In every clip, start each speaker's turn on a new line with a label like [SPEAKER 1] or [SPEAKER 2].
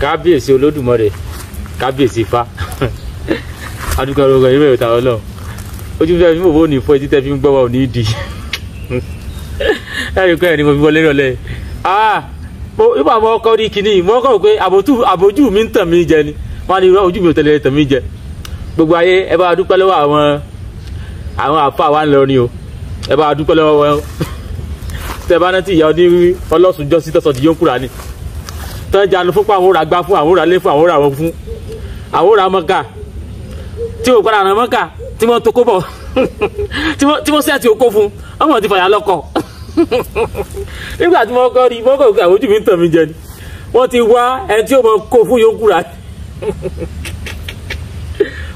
[SPEAKER 1] Kábíyèsí Olódùmarè, kábíyèsí Ifá, adúgbò ọlọ́gbọ̀n yìí bẹ̀rẹ̀ tàwọn náà ojú fẹ́ fífò fóònù ìfọ́ etí tẹ́ fi ń gbọ́ wa ò ní di ẹ̀rí kọ́ ẹ̀ ni mo fi wọlé rọlẹ̀. Nígbà mo kọ́ rí kinní mo kọ́ pé àbójú mi ń tàn mí jẹ ni wọ́n á ní ojú mi ò tẹ̀lé tàn mí jẹ. Gbogbo ayé ẹ bá dúpẹ́ lọ́wọ́ àwọn àfa wa ńlọrin o, ẹ bá dúpẹ́ lọ́wọ́ wọn. Tẹ bá rántí ìyá oní ọlọ́sùn jọ́sí tọ́sọ̀ di yóò kúra ni tọ́ jánu fún pa àwọn òrà gbá fún àwọn òrà lé fún àwọn òrà wọn fún àwọn òrà mọ́kà tí ò padà ràn mọ́kà tí wọ́n tó kó bọ̀ tí wọ́n sẹ́ẹ̀tì okó fún ọmọ ti fàyà lọ́kọ̀. Nígbà tí wọ́n kọ́ rí wọ́n kọ́ àwọn ojú mi ń tàn mí jẹ ni wọ́n ti wá ẹni tí ó mọ kó fún yóò kúra ni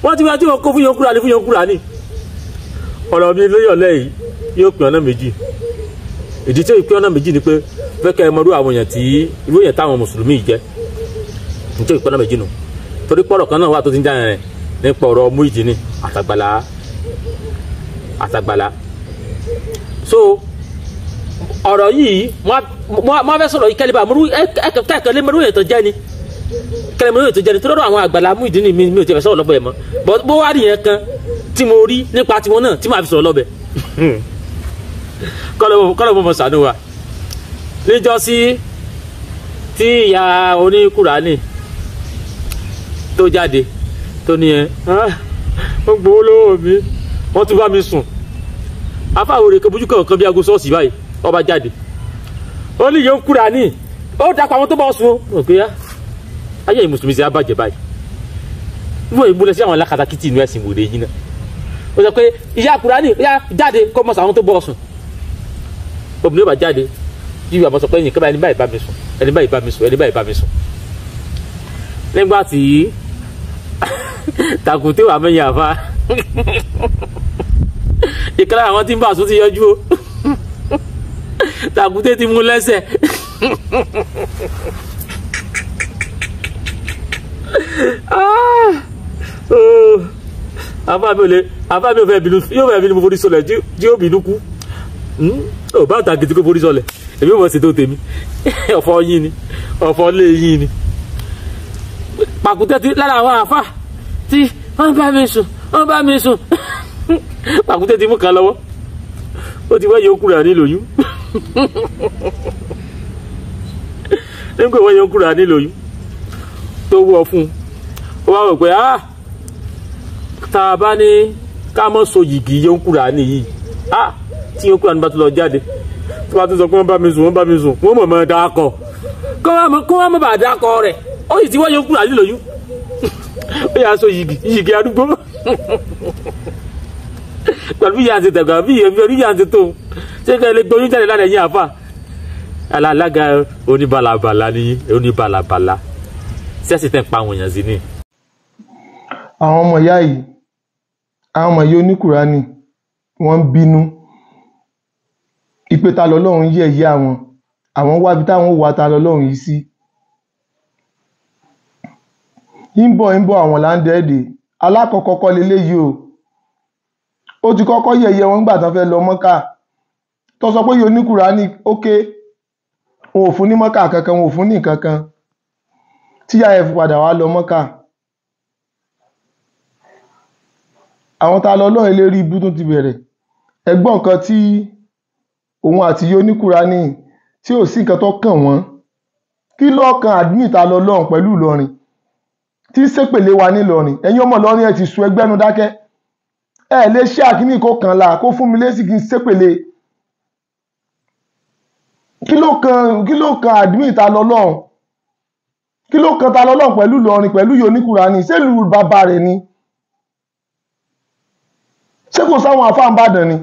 [SPEAKER 1] wọ́n ti wá tí wọ́n kó fún yóò kúra ni fún yóò kúra ni. Ọ̀rọ̀ mi lórí ọ̀lẹ́ yìí yóò pín ọ̀nà méjì. Ìdí tí ó pín ọ̀nà méjì ni pé fẹ́ kẹ́ ẹ mọ irú àwọn èèyàn tí irú èèyàn táwọn mùsùlùmí yìí jẹ́. Nítorí ìpín ọ̀nà méjì nù torí pọ̀rọ̀ kan náà wà tó ti ń jáde rẹ̀ nípa ọ̀rọ̀ Muyideen àtàgbàlá. So ọ̀rọ̀ yìí wọ́n fẹ́ sọ̀rọ̀ yìí kẹ́lẹ́ bá kẹ́kẹ́ lé mọ́rú èèyàn tó jẹ́ ni kẹ́lẹ́ mọ́rú èèyàn tó jẹ́ ni torí ọ̀rọ̀ àwọn àgbàlá Muyideen mi ò ti fẹ́ sọ̀rọ̀ lọ́bẹ̀ mọ́ bó wá rí yẹn kan tí mo rí nípa tiwọn náà tí màá fi sọ̀rọ̀ lọ́bẹ̀. Kọ́lọ̀ mọ̀ sànú wa níjọ́sí tí ìyá oníkùránì tó jáde tó ní ẹ ó gbowó lọ́wọ́ mi wọ́n tún bá mi sùn. Afáwòrè kan bójú kankan bí aago ṣọ́ọ̀ṣì báyìí ọba jáde ó ní ìyá oníkùránì ó dàpọ̀ àwọn tó bá sùn ó pé ayé yìí mùsùlùmí ṣe á bàjẹ́ báyìí wọ́n ìmúlẹ̀ sí àwọn alákatakítí inú ẹ̀sìn wòde yìí náà. Ó sọ pé ìyá kùránì ìyá jáde kọ́ mọ́ sàwọn tó bọ́ sùn. Obìnrin yóò bá jáde yíyọ àmọ́ sọ pé ẹnì kan báyìí ẹni báyìí bá mi sùn ẹni báyìí bá mi sùn ẹni báyìí bá mi sùn. Nígbà tí tàkùté wà mẹ́yìn àfa ìkàrà àwọn tí ń bá sùn ti yọjú o, tàkùté ti mú lẹ́sẹ̀. Àfa mi ò lè àfa mi ò fẹ́ bínú yóò fẹ́ bínú mo forí sọlẹ̀ tí yóò bínú kú. Ò bá tàkìtì kó forí sọlẹ̀ èmi ò mọ̀ ṣètò tèmi. Ọ̀fọ̀ yín ni ọ̀fọ̀ lé yín ni. Pàkúté ti lára àwọn àfa tí wọ́n bá mi sùn wọ́n bá mi sùn. Pàkúté ti mú kan lọ́wọ́ ó ti wáyé okùnrin àní lóyún. Nígbà wáyé okùnrin àní lóyún tó wọ́ fún un ó wá rò pé ah tá a bá ní ká mọ́ so yìgì yónkùrà nìyí ah tí yónkùrà ní bá tún lọ jáde tó bá tún sọ pé wọ́n bá mi sùn wọ́n bá mi sùn wọ́n mọ̀ mọ́ dákọ̀ kó wọ́n mọ̀ bá dákọ̀ rẹ̀ ó sì ti wọ́n yónkùrà ní lóyún. Ó yà so yìgì yìgì arúgbó pẹ̀lú bí yà ń ṣe tẹ̀gbà bí yà ń ṣe tó ṣé kẹ́ ẹ lè gbóyún jáde lára ẹ̀yìn àfà alága oníbalabala ni oníbalabala sẹ́sì tẹ̀ ń pa àwọn èèyàn sí ni.
[SPEAKER 2] Àwọn ọmọ ìyá yìí, àwọn ọmọ ìyá oníkùránì wọ́n ń bínú ìpè ta lọ́lọ́run yẹ̀yẹ́ àwọn àwọn wábi táwọn wà ta lọ́lọ́run yìí sí. Ń bọ̀ àwọn láńdẹ́ẹ̀dẹ̀ alákọ̀ọ́kọ́ kọ́ leléyìí o. Ó ti kọ́kọ́ yẹ̀yẹ́ wọn nígbà tán fẹ́ lọ mọ́kà tó sọ pé ìyá oníkùránì ókè wọn ò fún ní mọ́kà kankan, wọn ò fún ní nǹkan kan tíyà ẹ̀ fi padà wá lọ mọ́kà. Àwọn ta lọ́lọ́run eléré ibú tó ti bẹ̀rẹ̀ ẹgbọ́n nǹkan tí òun àti ìyá oníkùránì tí ò sí nǹkan tó kàn wọ́n. Kí lọ́ọ̀kan àdúmì ta lọ́lọ́run pẹ̀lú Ìlọrin tí ń ṣépèlé wa nílọrin? Ẹ̀yin ọmọ Ìlọrin ẹ̀ ti sun ẹgbẹ́nu dákẹ́ ẹ lè ṣe àkíní kó kàn la kó fún mi lésì kí n ṣépèlé. Kí ló kan àdúmì ta lọ́lọ́run? Kí ló kan ta lọ́lọ́run pẹ̀lú Ìlọrin pẹ̀lú ìyá oníkùránì? Ṣèlú bàbá rẹ̀ ni? Ṣé kò sáwọn àfáà ń bàdàn ni?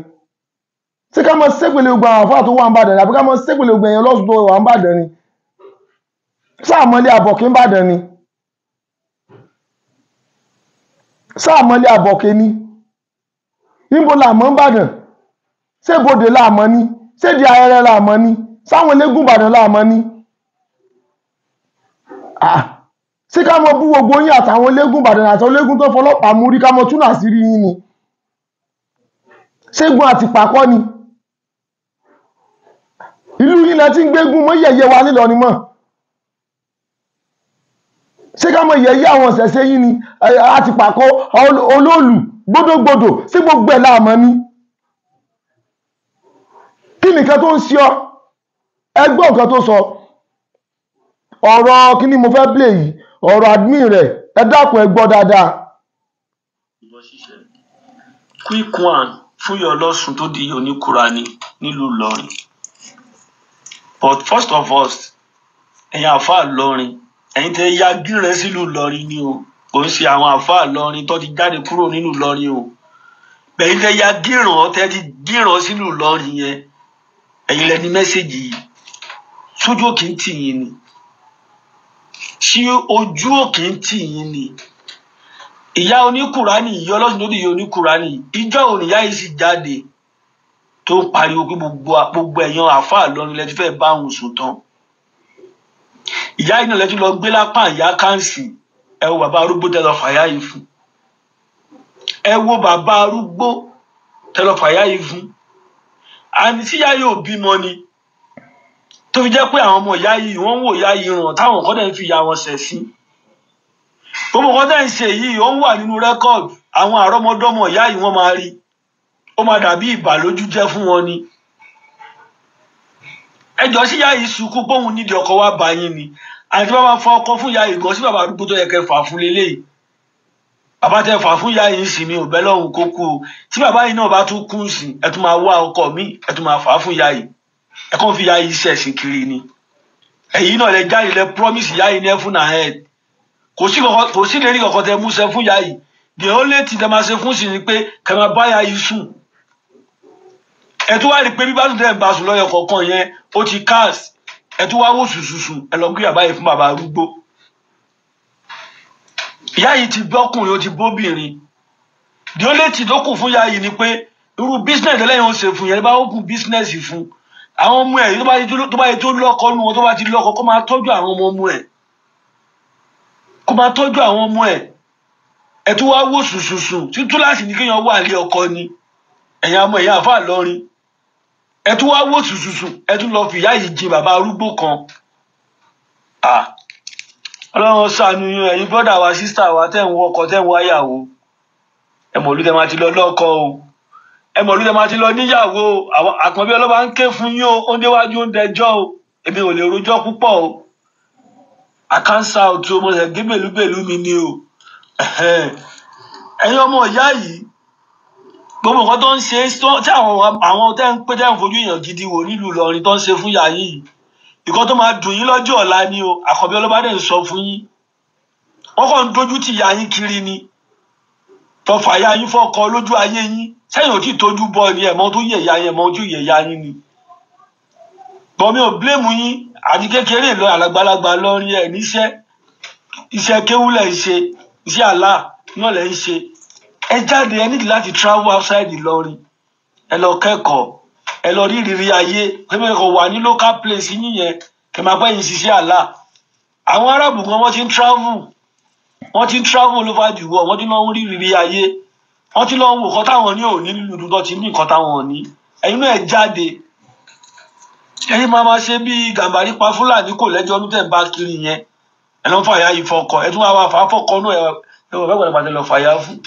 [SPEAKER 2] Ṣé ká mọ ṣépèlé gbogbo àwọn àfáà tó wà ń bàdàn ni? Àbí ká mọ ṣépèlé gbogbo èèyàn lọ́sùn tó wà ń bàdàn ni? Sáàmọ́lé àbọ̀kí ń bàdàn ni? Sáàmọ́lé àbọ̀kí ni? Níbo làmọ́ ń bàdàn? Ṣé ibodè làmọ́ ni? Ṣé di ayẹyẹ làmọ́ ni? Sáwọn elégún bàdàn làmọ́ ni? Ṣé ká mọ bú gbogbo yín àtàwọn elégún bàdàn àtàwọn elégún tó fọlọ́pàá mú rí ká mọ túnà sí rí yín ni? Ṣégun àti pàkọ́ ni? Ìlú yín lẹ ti ń gbégún mọ́ yẹ̀yẹ́ wa nílọrin mọ́. Ṣé ká mọ yẹ̀yẹ́ àwọn ìṣẹ̀ṣe yín ni? Àti pàkó olóòlù gbódógbòdò sí gbogbo ẹ̀ láàmọ́ ni. Kí nìkan tó ń ṣe ọ? Ẹ gbọ́ nǹkan tó sọ. Ọ̀rọ̀ kí ni mo fẹ́ play yìí, ọ̀rọ̀ admin rẹ̀, ẹ dákun ẹ gbọ́ dáadáa.
[SPEAKER 3] Quick one fún ìyá ọlọ́sùn tó di oníkùránì nílùú Ìlọrin. But first of all, ẹ̀yin àáfàá Ìlọrin, ẹ̀yin tẹ́ ya gírẹ̀ sílùú Ìlọrin ni o, kò ń ṣe àwọn àáfàá Ìlọrin tó ti jáde kúrò nínú Ìlọrin o. Ẹ̀yin tẹ́ ya gíràn, tẹ́ ti gíràn sílùú Ìlọrin yẹn, ẹ̀yin lẹni message yìí. Sójú òkè ń tì yín ni. Ṣé ojú òkè ń tì yín ni? Ìyá oníkùránì, ìyá ọlọ́sùn tó di ìyá oníkùránì, ìjọ òní ìyá yìí sì jáde tó ń pariwo pé gbogbo ẹ̀yàn àáfàá Ìlọrin lẹ ti fẹ́ bá òun sùn tán. Ìyá yìí náà lẹ ti lọ gbé lápá ìyá káǹsì. Ẹ wo bàbá arúgbó tẹ lọ fàyà yìí fún. Ẹ wo bàbá arúgbó tẹ lọ fàyà yìí fún. Àní tíyá yóò bímọ ni, tó fi jẹ́ pé àwọn ọmọ ìyá yìí wọ́n ń wò ìyá yìí ràn, táwọn kan dẹ̀ ń fi ìyá wọn ṣẹ̀sín. Gbogbo nǹkan tẹ́ ń ṣe yìí ó ń wà nínú record. Àwọn àrọ́mọdọ́mọ ìyá yìí wọ́n máa rí, ó máa dàbí ìbàlójú jẹ́ fún wọn ni. Ẹjọ́ sí ìyá yìí sunkún póun nídìí ọkọ wá bá yín ni. Àti bá máa fọ ọkọ fún ìyá yìí gan, sí bàbá arúgbó tó yẹ kẹ́ fà fún leléyìí. Bàbá tẹ́ fà fún ìyá yìí sì ni ò bẹ́ lọ́hùn kó kú o. Tí bàbá yìí náà bá tún kú sí, ẹ tún máa wá ọkọ míì, ẹ tún máa fà á fún ìyá yìí. Ẹ kàn fi ìyá yìí ṣẹ̀sìn kiri ni. Ẹ̀yin náà lẹ jáde lẹ promise ìyá yìí ní heaven and earth. Kò sí lérí kankan tẹ mú ṣe fún ìyá yìí. The only thing tẹ máa ṣe fún sí ni pé kẹ máa bá ìyá yìí sùn. Ẹ tún wá rí i pé bí bá tún tẹ̀ ń bá sùn lọ́yọ̀ kọ̀ọ̀kan yẹn, ó ti cast. Ẹ tún wá wò sùsùsù, ẹ lọ gbé bàbá yìí fún bàbá arúgbó. Ìyá yìí ti bọ́kùnrin, ó ti bóbìnrin. The only thing tó kù fún ìyá yìí ni pé irú business ẹlẹ́yìn ó ṣe fún yẹn, bá ó kún business fún àwọn ọmọ ẹ̀, tó bá yẹ tó lọ́kọ nù wọn, tó bá ti lọ́kọ, kó máa tọ́jú àwọn ọmọ ọmọ ẹ̀, kó máa tọ́jú àwọn ọmọ ẹ̀. Ẹ tún wá wò sùsùsù, títú láti ní kéèyàn wà lé ọkọ ni. Ẹ̀yin ọmọ ìyá àfáà Ìlọrin, ẹ tún wá wò sùsùsù, ẹ tún lọ fi ìyá yìí jin bàbá arúgbó kan. Ọlọ́run ṣàánú yín, ẹ̀yin brọ́dà wa, sísítà wa tẹ́ ń wọ ọkọ, tẹ́ ń wáyàwó. Ẹ mọ̀ olú tẹ́ máa ti lọ lọ́kọ o, ẹ mọ̀ olú tẹ́ máa ti lọ níyàwó o. Àwọn àkànbí ọlọ́ba ń ké fún yín o, ó ń déwájú ó ń dẹjọ́ o. Èmi ò lè rojọ́ púpọ̀ o. Àkánsá òtún mo ṣe gé bèlúbèlú mi ni o. Ẹ̀yin ọmọ ìyá yìí, gbogbo nǹkan tó ń ṣe tí àwọn tẹ́ ń pé tẹ́ ń fojú èèyàn gidi wò nílùú Ìlọrin tó ń ṣe fún ìyá yìí, ìkan tó máa dùn yín lọ́jọ́ ọ̀la ni o. Àkànbí ọlọ́ba dẹ̀ ń sọ fún yín, wọ́n kàn ń dojú ti ìyá yín kiri ni. Tọfà ìyá yín fọ́kọ lójú ayé yín, sẹ́yìn ò tí ì tójú bọ́ ni, ẹ̀mọ́ tó yẹ ìyá yín, ẹ̀mọ́ tó yẹ ìyá yín ni. Bọ́mi ò blame yín, àti kékeré lọ àgbàlagbà lọrin ẹ̀ níṣẹ́, iṣẹ́ kéwú lẹ̀ ń ṣe, iṣẹ́ àlá náà lẹ̀ ń ṣe. Ẹ jáde, ẹ nídìí láti travel outside Ìlọrin, ẹ lọ kẹ́kọ̀ọ́, ẹ lọ rí ìrírí ayé, pé kò wà ní local place yín yẹn, kẹ máa bá yín ṣiṣẹ́ àlá. Àwọn Arábù gan wọ́n ti ń travel, wọ́n ti ń travel all over the world, wọ́n ti lọ ń rí ìrírí ayé, wọ́n ti lọ ń wò nǹkan táwọn ní òní nílùú tó ti ní nǹkan táwọn ní. Ẹ̀yin náà ẹ jáde, ẹ̀yin máa máa ṣe bí Gàmbàrí pa Fúlàní kò lẹ́jọ́ ní tẹ̀ ń bá kiri yẹn. Ẹ lọ ń fàyà yìí fọkọ, ẹ tún wá wá fà á fọkọ náà, ẹ wọ bẹ́ẹ̀ pàdé lọ fàyà fún.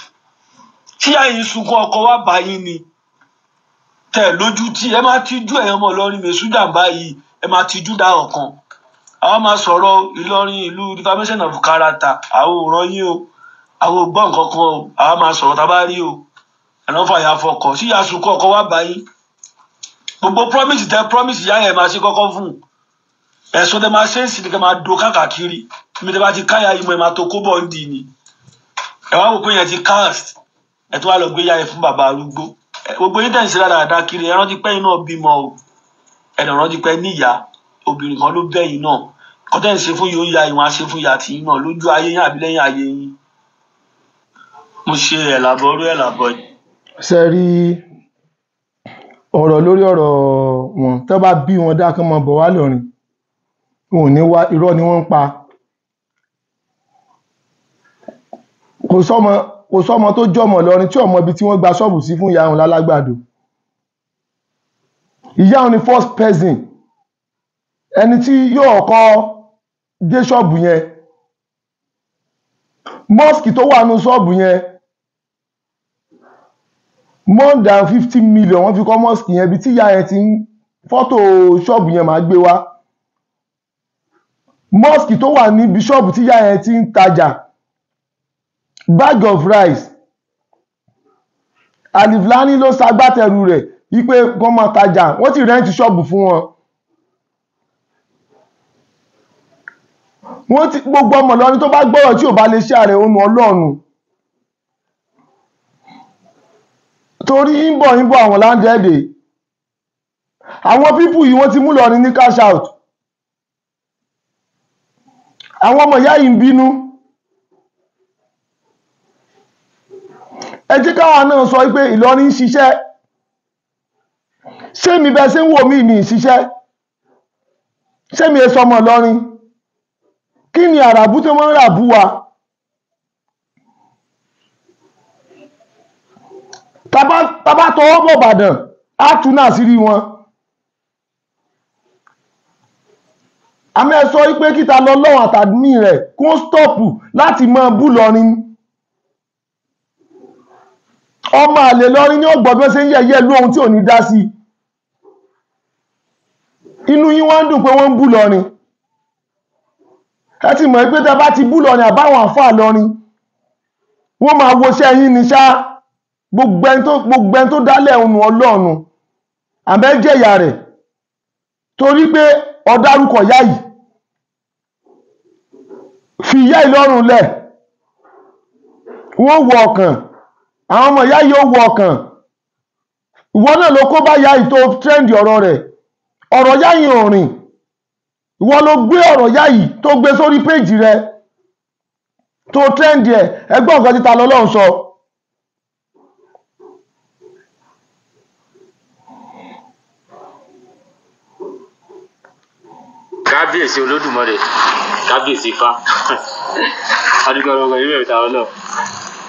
[SPEAKER 3] Tí àyìn sunkún ọkọ wá bá yín ni, tẹ lójú tí ẹ máa tijú ẹ̀yin ọmọ Ìlọrin mẹ̀sù jàǹbá yìí, ẹ máa tijú dá ọ̀kan. Àwa máa sọ̀rọ̀ Ìlọrin ìlú defamation of character, àwọn ò ràn yín o, àwọn ò gbọ́ nǹkan kan o, àwa máa sọ̀rọ̀ tá a bá rí o. Ẹ lọ ń fàyà fọkọ, sí ìyá sunkún ọkọ wá bá yín. Gbogbo promise tẹ promise ìyá yẹn máa ṣe kọ́kọ́ fún un. Ẹ̀sùn tẹ máa ṣe ń sìn ní kẹ́ máa do káàkiri. Ibi tẹ bá ti káyà yìí mọ́, ẹ máa tó kó bọ̀ ń dì ní. Ẹ wá wò pé yẹn ti cast, ẹ tún wá lọ gbé ìyá yẹn fún bàbá arúgbó. Gbogbo yín tẹ̀ ń ṣe dáadáa kiri, ẹ rántí pé yín náà bímọ o. Ẹ dẹ̀ rántí pé níyà, obìnrin kan ló bẹ́ yín náà. Kọ́ tẹ̀ ń ṣe fún yóò ya ìwọ̀n á ṣe fún ìyá tiyín náà lójú ayé yín àbí lẹ́yìn ayé yín. Mo ṣe ẹ̀làbọ̀rú ẹ̀làbọ̀.
[SPEAKER 2] Ṣe rí ọ̀rọ̀ lórí ọ̀rọ̀ wọn, tó bá bí wọn dá kán mọ́ bọ̀ wá lọ́rin, wọn ò ní wá, irọ́ ni wọ́n ń pa. Kò sọ́mọ tó jọmọ lọ́rin tí ọmọ ibi tí wọ́n gba ṣọ́ọ̀bù sí fún ìyá òun lálágbàdo. Ìyá òun ni first person ẹni tí yóò kọ́ dé ṣọ́ọ̀bù yẹn. Mosque tó wà nù ṣọ́ọ̀bù yẹn, more than 50 million wọ́n fi kọ́ mosque yẹn. Ibi tí ìyá yẹn ti ń fọ́tò ṣọ́ọ̀bù yẹn máa gbé wá. Mosque tó wà níbi ṣọ́ọ̀bù tí ìyá yẹn ti ń tajà bag of rice, Aliflani ló ṣagbátẹrù rẹ̀ wípé kán máa tajà. Wọ́n ti rent ṣọ́ọ̀bù fún wọn. Wọ́n ti gbogbo ọmọ Ìlọrin tó bá gbọ́rọ̀ tí ò bá lè ṣe ààrẹ òun Ọlọ́run torí ń bọ̀ ń bọ̀. Àwọn láńdẹ́ẹ̀dẹ̀, àwọn people yìí, wọ́n ti mú Ìlọrin ní cash out. Àwọn ọmọ ìyá yìí ń bínú. Ẹ jẹ́ káwa náà sọ pé Ìlọrin ń ṣiṣẹ́. Ṣé mi bẹ́ẹ̀ ṣe ń wò mí, mi ń ṣiṣẹ́? Ṣé mi ẹ sọmọ Ìlọrin? Kí ni àràbù tó máa ń ràbú wa? Tábà tọwọ́ bọ̀ Ìbàdàn, á tún náà sí rí wọn. Àmì ẹ sọ pé kíta lọ lọ́wọ́ àtàdúmí rẹ̀ kó stop láti máa bú Lọrin. Ọmọ àlè Lọrin ní ọgbọ̀n bí wọ́n ṣe ń yẹ̀yẹ́ lóhun tí ò ní dá sí. Inú yín wá ń dùn pé wọ́n ń bú Lọrin. Ẹ ti mọ̀ pé tẹ́ bá ti bú Lọrin àbáwọn àfáà Lọrin, wọ́n máa woṣẹ́ yín ní ṣá. Gbogbo ẹni tó dálẹ̀ ohun Ọlọ́run àbẹ́jẹ̀yà rẹ̀ torí pé ọ̀dárúkọ yá yìí, fi ìyá ìlọ́rùn lẹ̀. Wọ́n wọ ọkàn àwọn ọmọ ìyá yìí, ó wọ ọkàn. Ìwọ náà ló kó bá ìyá yìí tó trend ọ̀rọ̀ rẹ̀. Ọ̀rọ̀ ìyá yìí ò rìn. Ìwọ ló gbé ọ̀rọ̀ ìyá yìí tó gbé sórí péjì rẹ tó trend ẹ̀. Ẹgbọ́n nǹkan títa lọ́lọ́run sọ.
[SPEAKER 1] Kábíyèsí Olódùmarè, kábíyèsí Ifá, adúgbò ọmọ ìlú ẹ̀ta ọlọ́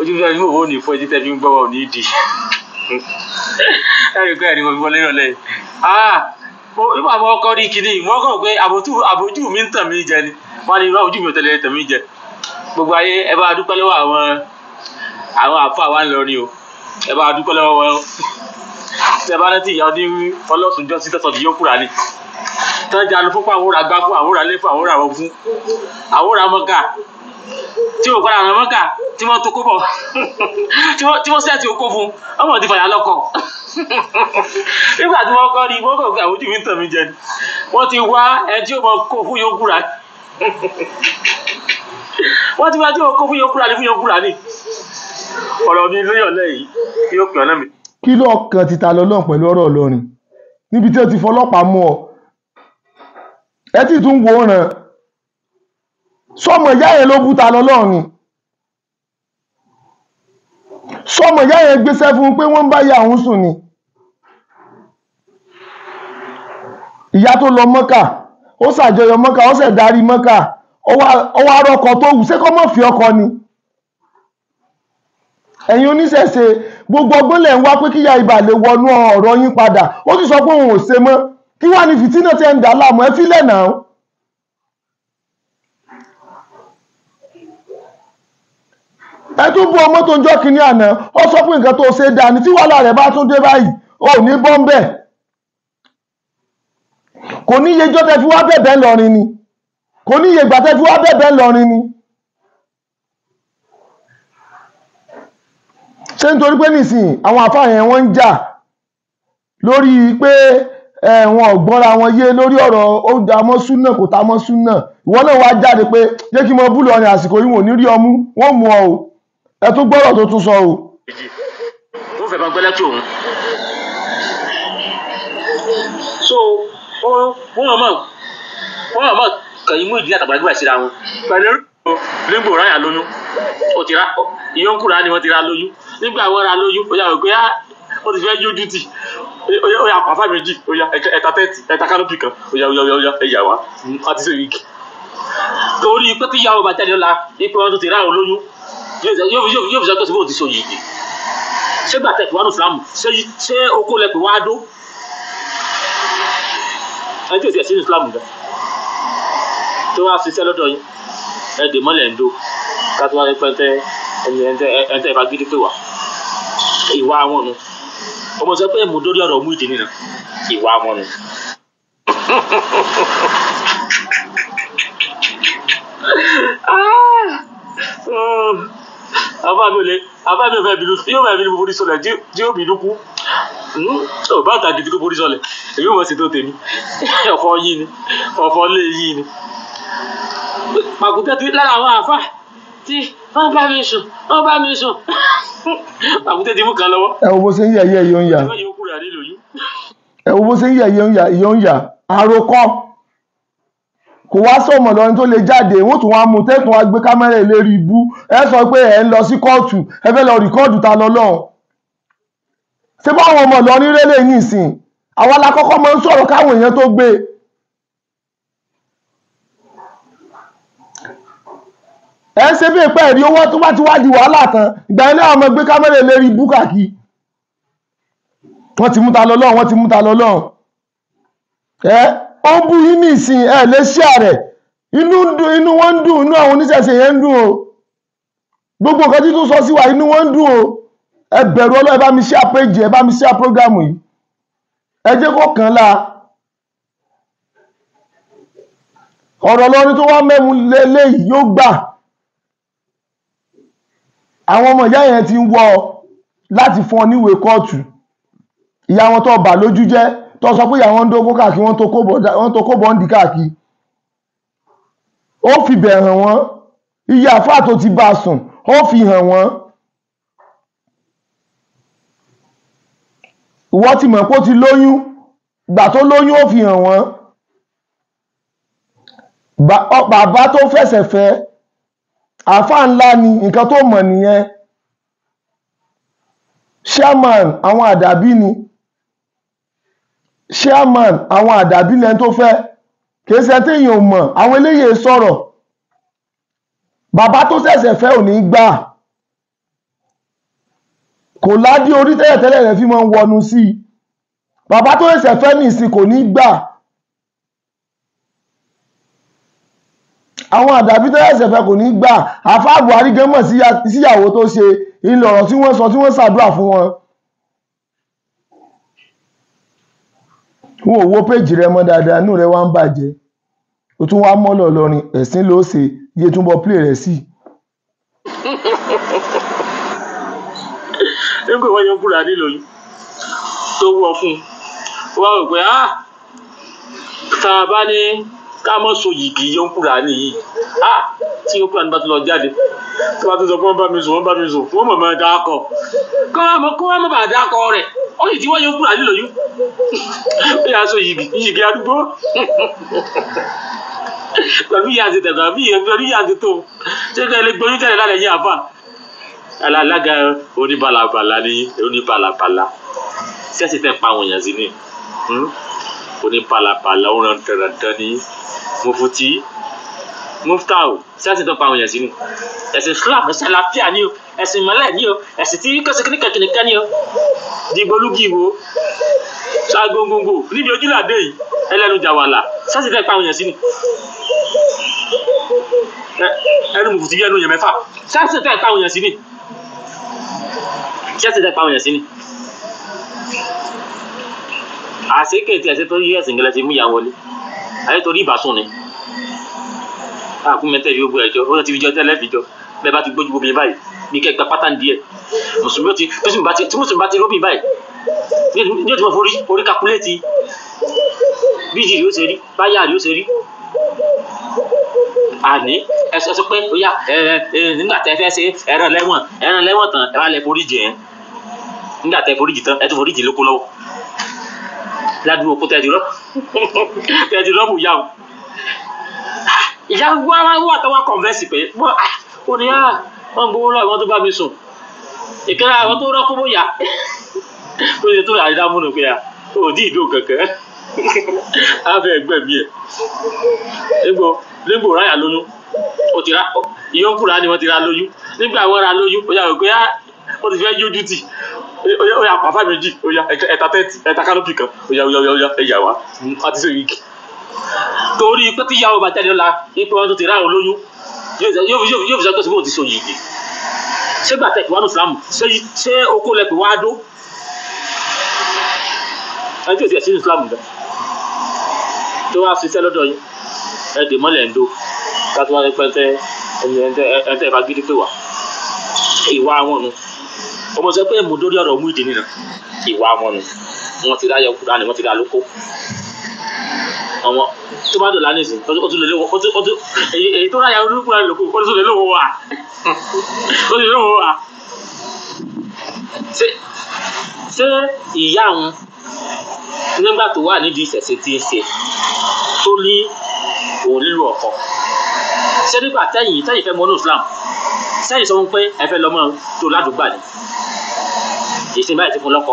[SPEAKER 1] ojú bí ẹni mò ní fún etí tẹ́ fi ń gbọ́wọ́ ní ìdí ẹ̀rí pé ẹni mo fi wọlé rọlẹ́. Ah, nígbà mo kọ́ rí kinní, mo kàn pé àbójú mi ń tàn mí jẹ ni. Wọ́n ní irú ojú mi ò tẹ̀lé tàn mí jẹ. Gbogbo ayé, ẹ bá dúpẹ́ lọ́wọ́ àwọn àfa wa ńlọrin o. Ẹ bá dúpẹ́ lọ́wọ́ wọn o. Tí ẹ bá rántí ìyá ọdún ọlọ́sùnjọ́ sí tẹ̀sán yóò kúra ni tán jánu fún àwọn òrà gbá fún àwọn òrà lé fún àwọn òrà wọn fún àwọn òrà mọ́kà tí ò padà rán mọ́kà, tí wọ́n tó kó bọ̀, tí wọ́n sẹ́ẹ̀tì okó fún ọmọ ti fàyà lọ́kọ̀. Nígbà tí wọ́n kọ́ ni wọ́n kọ̀ pé àwọn ojú mi ń tàn mí jẹ ni. Wọ́n ti wá ẹni tí ó mọ kó fún yóò kúra, wọ́n ti wá tí ó kó fún yóò kúra ní fún yóò kúra ní. Ọ̀rọ̀ mi lórí ọ̀lẹ́ yìí yóò pè ọ́ náà mi.
[SPEAKER 2] Kí ló kàn títa lọ́lọ́run pẹ̀lú ọ̀rọ̀ Ìlọrin níbi tí ó ti fọlọ́pàá mú ọ? Ẹ tí tún wò ó ràn sọmọ ìyá yẹn ló bú ta lọ́lọ́run ni. Sọmọ ìyá yẹn gbéṣẹ́ fún un pé wọ́n ń bá ìyá òun sùn ni. Ìyá tó lọ Mọ́kà, ó ṣàjọyọ̀ Mọ́kà, ó ṣẹ̀ darí Mọ́kà, ó wá rọ́kọ tó wù. Ṣé kó mọ̀ fi ọkọ ni? Ẹ̀yin oníṣẹ̀ṣe, gbogbo ọgbọ́n lẹ̀ ń wá pé kíyà ibà lè wọnú ọ̀rọ̀ yín padà. Ó sì sọ pé òun ò ṣe mọ́. Kí wàá ní fìtínà tí ẹ ń dà láàmú? Ẹ fílẹ̀ náà. Ẹ tún bú ọmọ tó ń jọ́ kínní àná. Ó sọ pé nǹkan tó ṣe dáa ni. Tí wàhálà rẹ̀ bá tún dé báyìí, ò ní bọ́ńbẹ̀. Kò ní iye ijọ́ tẹ́ fi wá bẹ̀bẹ̀ ńlọrin ni. Kò ní iye ìgbà tẹ́ fi wá bẹ̀bẹ̀ ńlọrin ni. Ṣé nítorí pé nísìnyí àwọn àfáà yẹn wọ́n ń jà lórí pé ẹ wọn ò gbọ́ra wọn yé lórí ọ̀rọ̀ ó da mọ́ súnà, kò ta mọ́ súnà, ìwọ náà wá jáde pé jẹ́ kí n mọ bú lọrin? Àsìkò yìí, wọn ò ní rí ọmú, wọ́n mú ọ o. Ẹ tún gbọ́rọ̀ tó tún sọ o.
[SPEAKER 1] Wọ́n fẹ́ máa gbẹ́lẹ́ tí òun so wọ́n mọ̀ kàyí mú ìdílé àtàgbàlagbà síra wọn pẹ̀lú nígbò ráyà lóyún. Ó ti ra ìyónkùrà ni wọ́n ti ra lóyún. Nígbà wọ́n ra lóyún, ó yà wò pé ó ti fẹ́ yójú tì. Ó yà pàfà méjì, ó yà ẹ̀ta tẹ́tì, ẹ̀ta canopy kan, ó yà, ó yà, ó yà, ẹ̀yà wá àti sọ igi torí pé kí ìyàwó bá jáde lọ́la ipò wọn tó ti ra òun lóyún, yóò fi sọ pé síbò ti so yìí. Ṣé gbàtẹ́ ìwádùn Ìsìlámù, ṣé okó lẹ́pẹ̀ wá dó ẹni tí ò ti ẹ̀sìn Ìsìlámù gan tó wá ṣiṣẹ́ lọ́dọ̀ yín, ẹ dè mọ́lẹ̀ ń dó. Ká tó wá ní pẹ́ńtẹ́ ẹ̀ńtẹ́ ìfagídí pé wà ìwà wọn nu. Ọmọ sọ pé mo dórí ọ̀rọ̀ Muyideen nìyẹn, ìwà wọn nu. Àbá mi ò lè, àbá mi ò fẹ́ bínú, yóò fẹ́ bínú forí sọlẹ̀ tí yóò bínú kú. Ò bá ta gidi kó forí sọlẹ̀, èmi ò mọ̀ sí tó tèmi. Ọ̀fọ̀ yín ni, ọ̀fọ̀ lé yín ni. Pàkúté ti lára àwọn àfà tí wọ́n bá mi sùn, wọ́n bá mi sùn. Pàkúté ti mú kan lọ́wọ́.
[SPEAKER 2] Ẹ wo bó ṣe ń yẹ̀yẹ́ yóò ń yà.
[SPEAKER 1] Ìwé yóò kúrò nílò yín.
[SPEAKER 2] Ẹ wo bó ṣe ń yẹ̀yẹ́ yóò ń yà. Àròkọ kò wá sọmọ lọrin tó lè jáde, wọ́n tún wá mú tẹ́tùn wá gbé kámẹ́rà ìlérí ibú. Ẹ sọ pé ẹ ń lọ sí kóòtù, ẹ fẹ́ lọ rìkọ́ọ̀dù ta lọ́lọ́run. Ṣé báwọn ọmọ Ìlọrin rélé ní ìsìn? Àwa la kọ́kọ́ máa ń sọ̀rọ̀ káwọn èèyàn tó gbé. Ẹ ń ṣe bí ìpẹ́ ẹ̀rí owó tó bá ti wá di wàhálà tán, ìgbà ilé àwọn ọmọ gbé kámẹ́rà ìlérí ibú káàkiri. Wọ́n ti mú ta lọ́lọ́run, wọ́n ti mú ta lọ́lọ́run. Ẹ ó ń bú yín ní ìsìn, ẹ lè ṣí ààrẹ. Inú ń dùn, inú wọn ń dùn, inú àwọn oníṣẹ̀ṣe yẹn ń dùn o. Gbogbo nǹkan tí tún sọ sí wa, inú wọn ń dùn o. Ẹ bẹ̀rù Ọlọ́run, ẹ bá mi share page, ẹ bá mi share program yìí. Ẹ jẹ́ kó kàn án la. Ọ̀rọ̀ Ìlọrin tó wá mẹ́mu léyìí yóò gbà. Àwọn ọmọ ìyá yẹn ti ń wọ́ ọ láti fún ọ níwèé kóòtù. Ìyá wọn tó bà lójú jẹ́, tó sọ pé ìyá wọn ń dógó káàkiri, wọ́n tó kó bọ́ǹdì káàkiri. Ó fi bẹ̀ hàn wọ́n. Iye àfáà tó ti bá a sùn, ó fi hàn wọ́n. Ìwọ ti mọ̀ pé ó ti lóyún, ìgbà tó lóyún ó fi hàn wọ́n. Bàbá tó fẹsẹ̀ fẹ́, àfáà ńlá ni, nǹkan tó mọ̀ nìyẹn. Chairman àwọn àdàbí ni. Chairman àwọn àdàbí lẹni tó fẹ́. Kìí ṣe téèyàn ò mọ̀, àwọn eléyìí sọ̀rọ̀. Bàbá tó ṣẹ̀ṣẹ̀ fẹ́ ò ní gbà. Kò ládí orí tẹ́lẹ̀tẹ́lẹ̀ rẹ̀ fi máa ń wọnú sí i. Bàbá tó ṣẹ̀ṣẹ̀ fẹ́ nìsín kò ní gbà. Àwọn àdàbí tó ṣẹ̀ṣẹ̀ fẹ́ kò ní gbà. Àfáà Buhari gan mọ̀ síyàwó tó ṣe ilẹ̀ ọ̀rọ̀ tí wọ́n sọ tí wọ́n ṣàdúrà fún wọn. Wọn ò wo péjì rẹ mọ́ dáadáa, inú rẹ wá ń bàjẹ́. O tún wá mọ́lọ̀ lọrin, ẹ̀sìn ló ṣe, iye tún bọ plé rẹ̀ sí.
[SPEAKER 1] Nígbà wọ́n yọ kúrò nílò yìí tó wọ́ fún un, ó wá rò pé tá a bá ní ká mọ́ so yìgì yọ kúrò nìyí, tí yọ kúrò ní bá tún lọ jáde, tó bá tún sọ pé wọ́n bá mi sùn, wọ́n bá mi sùn, wọ́n mọ̀ mọ́ dákọ̀. Kó wọ́n mọ̀ bá dákọ̀ rẹ̀, ó sì ti wọ́n yọ kúrò nílò yìí. Ó yà so yìgì, yìgì arúgbó. Pẹ̀lú ìyá àti tẹ̀gbọ́n, pẹ̀lú ìyá àti tó, ṣé kí ẹ lè gbóyún tẹ̀lé lálẹ́ yín àfà? Alága oníbalabala ni, oníbalabala. Ṣẹ́ẹ̀sì tẹ̀ pa àwọn èèyàn sí ni. Oníbalabala, ó ràn dandan ní. Mufti, Muftau, ṣẹ́ẹ̀sì tẹ̀ pa àwọn èèyàn sí ni. Ẹ̀sìn Islam, ẹ̀sìn àlàáfíà ni o, ẹ̀sìn ìmọ́lẹ̀ ni o, ẹ̀sìn tí kọ́sí kìnìkan ni o. Dìgbòlugi wo, ṣàgbọ̀ngbòngbò, níbi ojúlàdé yìí, ẹlẹ́nu jàwàlà, ṣẹ́ẹ̀sì tẹ̀ pa àwọn èèyàn sí ni. Ẹnu Mufti bí ẹnu yẹn mẹ́fà, ṣẹ́ẹ̀sì tẹ̀ pa àwọn èèyàn sí ni. Ṣẹ́ẹ̀sì tẹ̀ pa àwọn èèyàn sí ni. Àṣekè tí ẹsẹ torí ẹsìn gẹlẹ ti mú ìyá wọlé, àyè torí ìbásùn ni. Àkú mẹ́tẹ́ fi gbogbo ẹjọ́, ó ti fi jọ tẹ́lẹ̀ fi jọ. Bẹ́ẹ̀ bá ti gbójú gbogbo yẹn báyìí, bí kẹ́ gba pátá díẹ̀. Mùsùlùmí ti tí mùsùlùmí bá ti róbìn báyìí, ní òtún forí orí kakuléètì bí ìjì yóò ṣe rí, báyà yóò ṣe rí. Àní ẹ sọ pé ó yá ẹ nígbà tẹ́ fẹ́ ṣe ẹran lẹ́wọ̀n tán, ẹ wá lẹ forí jì ẹ́. Nígbà tẹ́ forí jì tán, ẹ tún forí jì lóko lọ́wọ́. Ládùúgbò kó tẹ́ẹ̀dì rọ́ọ̀bù yá o. Ìyá wa wà tó wá kọ̀nvẹ́sì pé ó ní wọ́n gbowó lọ́wọ́ àwọn tó bá mi sùn. Ìkẹ́rẹ́ àwọn tó rọ́ọ̀kú bóyá. Ó ṣe tó àdá múnú pé ó dí ìdó kankan. Á fẹ́ gbẹ̀mí ẹ̀. Nígbò ráyà lóyún. Ó ti rá ìyókùrá ni wọ́n ti ra lóyún. Nígbà wọ́n ra lóyún, ó yà wò pé ó ti fẹ́ yójú tì. Ó yá pàfà méjì, ó yá ẹ̀ta tẹ́tì, ẹ̀ta kánópì kan, ó yá ó yá ó yá ẹ̀yà wá, àti sọ yìí. Torí pé tí ìyàwó bá jáde lọ́la, ipò wọn tó ti ráhùn lóyún. Yóò fi sọ pé síbò ti so yìí. Ṣé gbàtẹ́ ìwádùn Islam ṣé okó lẹ pé wá dó? Ẹni tí ò ti ẹ̀ sínú Islam gan tó wá ṣiṣẹ́ lọ́dọ̀ yín, ẹ dè mọ́lẹ̀ ń do ká tó wá ní pẹ́ńtẹ́ ẹ̀ńtẹ́ ìfagídí pé wà ìwà wọn nu. Ọmọ sọ pé mo dórí ọ̀rọ̀ Muyideen nìyẹn, ìwà wọn nu. Wọ́n ti ráyọ Kúránì, wọ́n ti rà lóko. Ọmọ tó bá dọ̀là nísìn, ó tún lè lówó, ó tún èyí tó ráyà Kúránì lóko, ó tún lè lówó wà, ó tún lè lówó wà. Ṣé ìyá òun nígbà tó wà nídìí ìṣẹ̀ṣe tí ń ṣe tó ní òun nílò ọkọ? Ṣé nígbà tẹ́yìn fẹ́ mọ́nú Islam, sẹ́yìn sọ fún pé ẹ fẹ́ lọ́mọ tó ládùúgbà ni, ìsìn báyìí ti fún lọ́kọ,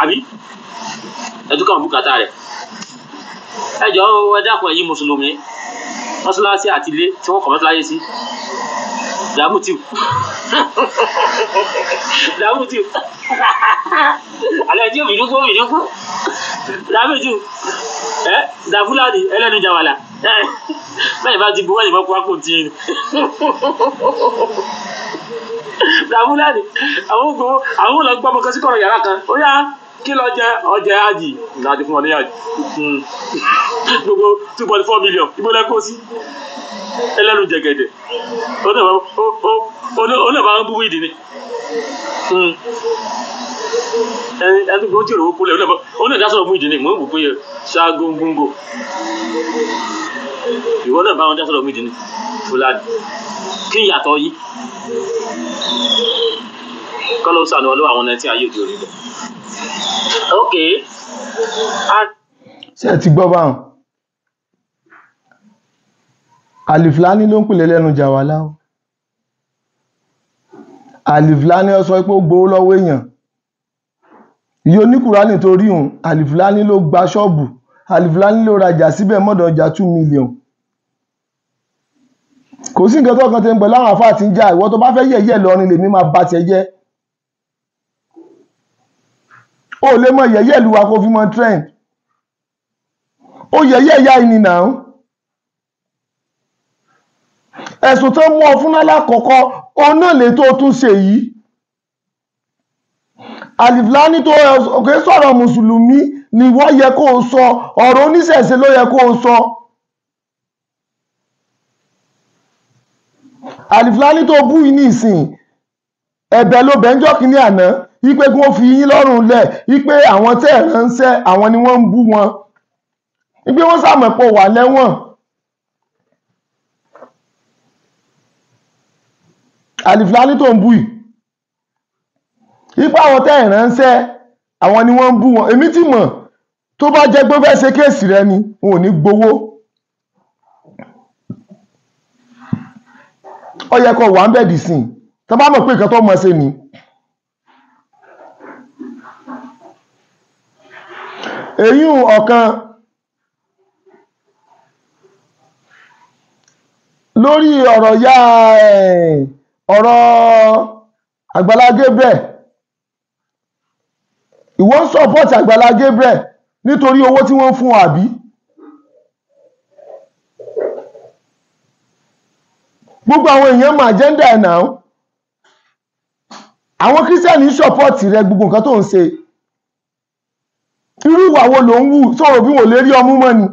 [SPEAKER 1] àbí ẹdúkọ̀ àwọn bùkátà rẹ̀? Ẹ jọ̀ọ́ ẹ dákun ẹ̀yin mùsùlùmí, mọ́ṣáláṣí àti ilé tí wọ́n kọ́ mọ́ṣáláṣí sí dàmútìw dàmútìw alẹ́ tí òmìnirúkú òmìnirúkú dàmútìw ẹ dàfúlàní ẹlẹ́nu jàwàlà bẹ́ẹ̀ bá ti bu wọ́n ìbọn kó tí ní dàfúlàní àwọn ògbó àwọn olùgbọ́ ọmọ kan sí kọ̀rọ̀ yàrá kan ó yá kí lọ jẹ ọjẹ àjì láti fún ọ ní àjì gbogbo 2.4 million ibo lẹ kó sí ẹlẹ́nu jẹ̀gẹ̀dẹ̀ ó náà bá ń bú wíìdì ni ẹni tó ń tí òrò kúlẹ̀ ó náà dá sọ̀rọ̀ Muyideen ni mò ń wò pé ṣáàgó gbóngbò ìwọ náà bá wọn dá sọ̀rọ̀ Muyideen ni Fúlàní kí n yàtọ̀ yìí kọ́ ló sànù ọlọ́wọ́ àwọn ẹni tí ayé òde òní lọ. Ok.
[SPEAKER 2] Ṣé ẹ ti gbọ́ báwọn? Àlìfúlání ló ń pèlè lẹ́nu jàwálá o. Àlìfúlání ó sọ pé ó gbowó lọ́wọ́ èèyàn. Ìyá oníkùránì tó rí òun, Àlìfúlání ló gba ṣọ́ọ̀bù, Àlìfúlání ló rajà síbẹ̀ mọ́dọ̀ ọjà 2 million. Kò sí nǹkan tó kàn tẹ́ ń pẹ̀lú àwọn àfáà tí ń jà, ìwọ tó bá fẹ́ yẹ̀yẹ́ Ìlọrin lèmi máa ba tiẹ̀ jẹ́. O lè mọ yẹ̀yẹ́ ìlú wa kó fi mọ trend. Ó yẹ̀yẹ́ ìyá ìní náà. Ẹ̀sùn tó mú ọ fún lálákọ̀ọ́kọ́, òun náà lè tó tún ṣe yìí. Àlìfúlání tó òkè sọ̀rọ̀ mùsùlùmí ni wọ́n yẹ kó o sọ, ọ̀rọ̀ oníṣẹ̀ṣe ló yẹ kó o sọ. Àlìfúlání tó bú yìí ní ìsìn, ẹ̀bẹ̀ ló bẹ̀ ń jọ́ kínní àná, wípé kí wọ́n fi yín lọ́rùn lẹ̀, wípé àwọn tẹ́ ẹ̀ ránṣẹ́ àwọn ni wọ́n ń bú wọn, wípé wọ́n sàmọ̀pọ̀ wà lẹ́wọ̀n. Àlìfúlání tó ń bú yìí, wípé àwọn tẹ́ ẹ̀ ránṣẹ́ àwọn ni wọ́n ń bú wọn. Èmi ti mọ̀ tó bá jẹ́ pé ó fẹ́ ṣe kéèsì rẹ ni wọn ò ní gbowó. Ó yẹ kó wà ń bẹ̀dì sí i tó bá mọ̀ pé nǹkan tó mọ̀ ṣe ni. Èyí ọ̀kan lórí ọ̀rọ̀ ya ọ̀rọ̀ Àgbàlá Gabriel. Ìwọ ń sọpọ́tì Àgbàlá Gabriel nítorí owó tí wọ́n ń fún ọ àbí? Gbogbo àwọn èèyàn mọ àjẹ́ndà ẹ̀ náà. Àwọn kírísítẹ́nì ń sọpọ́tì rẹ gbogbo nǹkan tó ń ṣe. Irú ìwà wo ló ń wù sọ̀rọ̀ bí wọ́n lè rí ọmú mọ́ ni?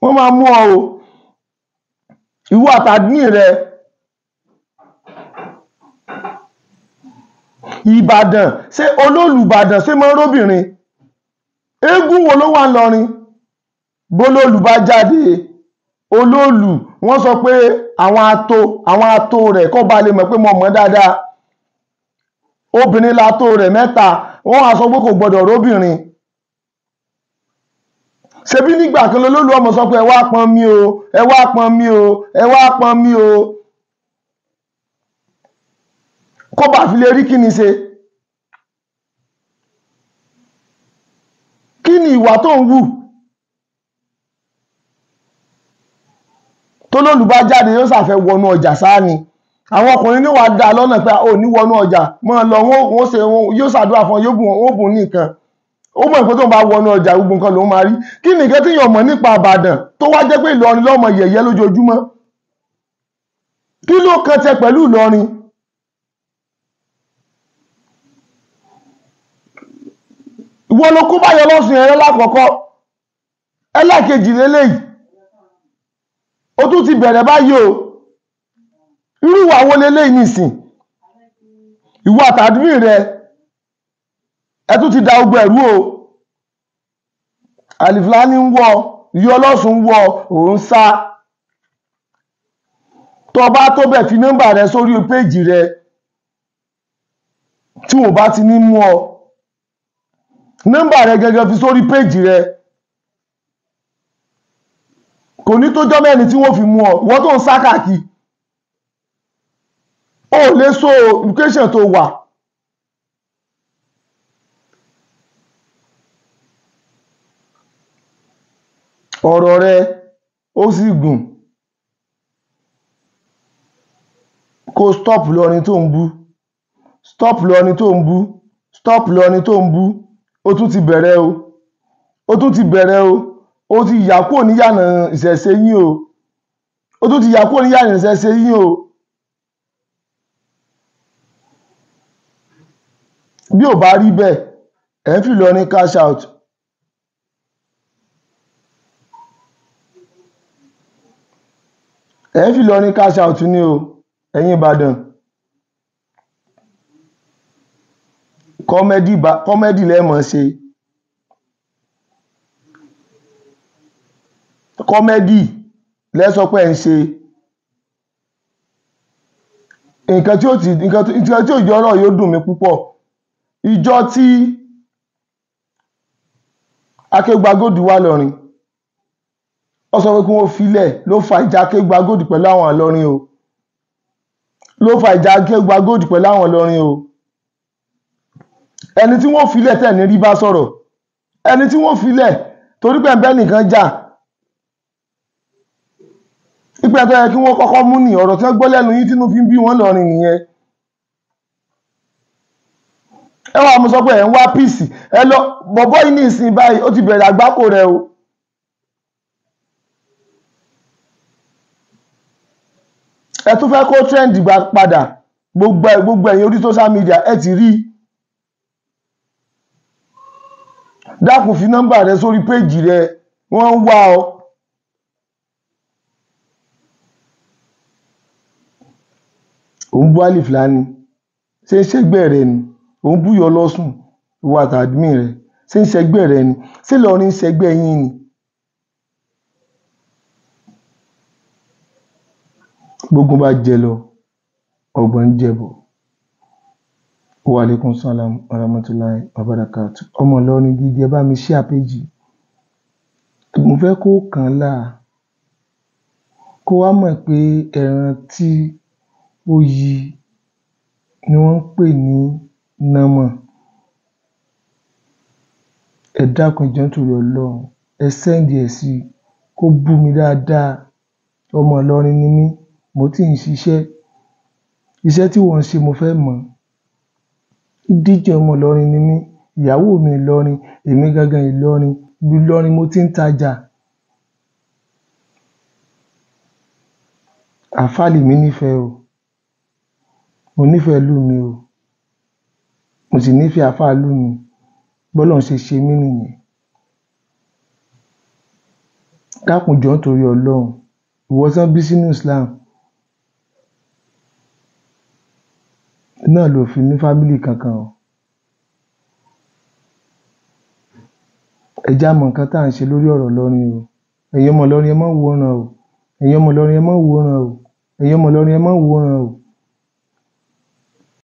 [SPEAKER 2] Wọ́n máa mú ọ o. Ìwọ àtàdínì rẹ. Ìbàdàn ṣé olólùbàdàn ṣé máa ń róbìnrin? Eégún wo ló wà ńlọrin? Bólólù bá jáde, olóòlù wọ́n sọ pé àwọn ato rẹ̀ kó ba lè mọ̀ pé mo mọ̀ dáadáa. Obìnrin lato rẹ̀ mẹ́ta, wọ́n wá sọ pé kò gbọ́dọ̀ róbìnrin. Ṣebí nígbà kan lolóòlù ọmọ sọ pé ẹ wá pọn mi o, ẹ wá pọn mi o, ẹ wá pọn mi o. Kó bá fi lè rí kí ni ṣe? Kí ni ìwà tó ń wù? Tó lólù bá jáde yóò ṣàfẹ́ wọnú ọjà sáà ni. Àwọn ọkùnrin ní wàá dá lọ́nà pé ò ní wọnú ọjà, máa lọ, wọ́n ṣe yóò ṣàdúrà fún ọ, yóò bùn wọ́n bùn ní nǹkan. Ó mọ̀ pé tó ń bá wọnú ọjà gbogbo nǹkan lòún máa rí. Kí ni nǹkan tí èèyàn mọ̀ nípa Ìbàdàn tó wá jẹ́ pé Ìlọrin lọ́mọ yẹ̀yẹ́ lójoojúmọ́? Kí ló kan tẹ pẹ̀lú Ìlọrin? Ìwọ ló kó báyọ̀ lọ́sùn yẹn lákọ̀ọ́kọ́, ẹlẹ́ẹ̀kejì lélẹ́yìí, ó tún ti bẹ̀rẹ̀ báyìí o. Irú ìwà wo leléyìí nìsín? Ìwọ àtàdúrì rẹ ẹ tún ti da ogun ẹ̀rú o. Àlìfúlání ń wọ, ìyá ọlọ́sùn ń wọ, òun sá. Tó bá tó bẹ̀ fi nọ́mbà rẹ sórí péèjì rẹ, tí wọn bá ti ní mú ọ, nọ́mbà rẹ gẹ́gẹ́ fi sórí péèjì rẹ. Kò ní tó jọ́ mẹ́rin tí wọ́n fi mú ọ. Ìwọ tó ń sá káàkiri, ó lè so location tó wà. Ọ̀rọ̀ rẹ ó sì gùn. Kó stop lọrin tó ń bú, stop lọrin tó ń bú, stop lọrin tó ń bú. Ó tún ti bẹ̀rẹ̀ o, ó tún ti bẹ̀rẹ̀ o. Ó ti yà kúrò níyànà ìṣẹ̀ṣe yín o, ó tún ti yà kúrò níyànà ìṣẹ̀ṣe yín o. Bí ò bá rí bẹ́ẹ̀, ẹ̀ ń fi Ìlọrin cash out. Ẹ̀ ń fi Ìlọrin cash out ni o, ẹ̀yin Ìbàdàn. Kọ́mẹ́dì lẹ́mọ̀ ṣe. Kọ́mẹ́dì lẹ́sọ pé ẹ̀ ń ṣe. Nǹkan tí ó ti nǹkan tí ò jọ ọ̀rọ̀ yóò dùn mí púpọ̀. Ìjọ tí Akégbagòdì wà lọ́rin, ó sọ pé kí wọ́n filẹ̀, ló fa ìjà Akégbagòdì pẹ̀lú àwọn Ìlọrin o. Ló fa ìjà Akégbagòdì pẹ̀lú àwọn Ìlọrin o. Ẹni tí wọ́n filẹ̀ tẹ̀ ní rí bá sọ̀rọ̀. Ẹni tí wọ́n filẹ̀ torí pé ẹ̀ńbẹ́ nìkan jà. Ìpẹ́ tó yẹ kí wọ́n kọ́kọ́ mú ní ọ̀rọ̀ tí wọ́n gbọ́ lẹ́nu yín tínú fi ń bí wọ́n lọ́rin nìyẹn. Ẹ wá mo sọ pé ẹ̀ ń wá píìsì. Ẹ lọ bọ̀bọ́ yìí ní ìsìn báyìí, ó ti bẹ̀rẹ̀ àgbákò rẹ o. Ẹ tún fẹ́ kó trend gbà padà. Gbogbo ẹ̀yin orí social media ẹ ti rí. Dákun fi nọ́mbà rẹ sórí péèjì rẹ, wọ́n ń wá ọ. Òun bú Àlìfúlání, ṣé ń ṣẹgbẹ́ rẹ ni? Òun bú Ìyá Ọlọ́sùn, ìwọ àtàdmí rẹ, ṣé ń ṣẹgbẹ́ rẹ ni? Ṣé Ìlọrin ń ṣẹgbẹ́ yín ni? Gbógun bá jẹ lọ, ọgbọ́n ń jẹ bọ̀. Wa alaikum salam wa rahmatullahi wa barakatuh. Ọmọ Ìlọrin gidi, ẹ bá mi share péjì. Mo fẹ́ kó kàn án láà, kó wá mọ̀ pé ẹran tí ó yí ni wọ́n ń pè ní nàmọ̀. Ẹ dákun, ẹ jọ̀ọ́ nítorí Ọlọ́run, ẹ sẹ́ǹdì ẹ̀ sí i kó bú mi dáadáa. Ọmọ Ìlọrin ni mí, mo tí ń ṣiṣẹ́. Iṣẹ́ tí wọ́n ń ṣe mo fẹ́ mọ̀. Díje ọmọ Ìlọrin ni mí, ìyàwó mi Ìlọrin, èmi gangan Ìlọrin, ìlú Ìlọrin mo ti ń tajà. Àfáà lèmi nífẹ̀ẹ́ o. Mo nífẹ̀ẹ́ ìlú mi o. Mo sì nífẹ̀ẹ́ àfáà ìlú mi. Bọ́lọ́run ṣe ṣe mí nìyẹn. Dákun jọ̀ọ́ nítorí Ọlọ́run, ìwọ tán bí sínú Islam náà ló fi ní fámílì kankan o. Ẹ já mọ nǹkan tá à ń ṣe lórí ọ̀rọ̀ Ìlọrin o. Ẹ̀yin ọmọ Ìlọrin, ẹ má wòran o. Ẹ̀yin ọmọ Ìlọrin, ẹ má wòran o. Ẹ̀yin ọmọ Ìlọrin, ẹ má wòran o.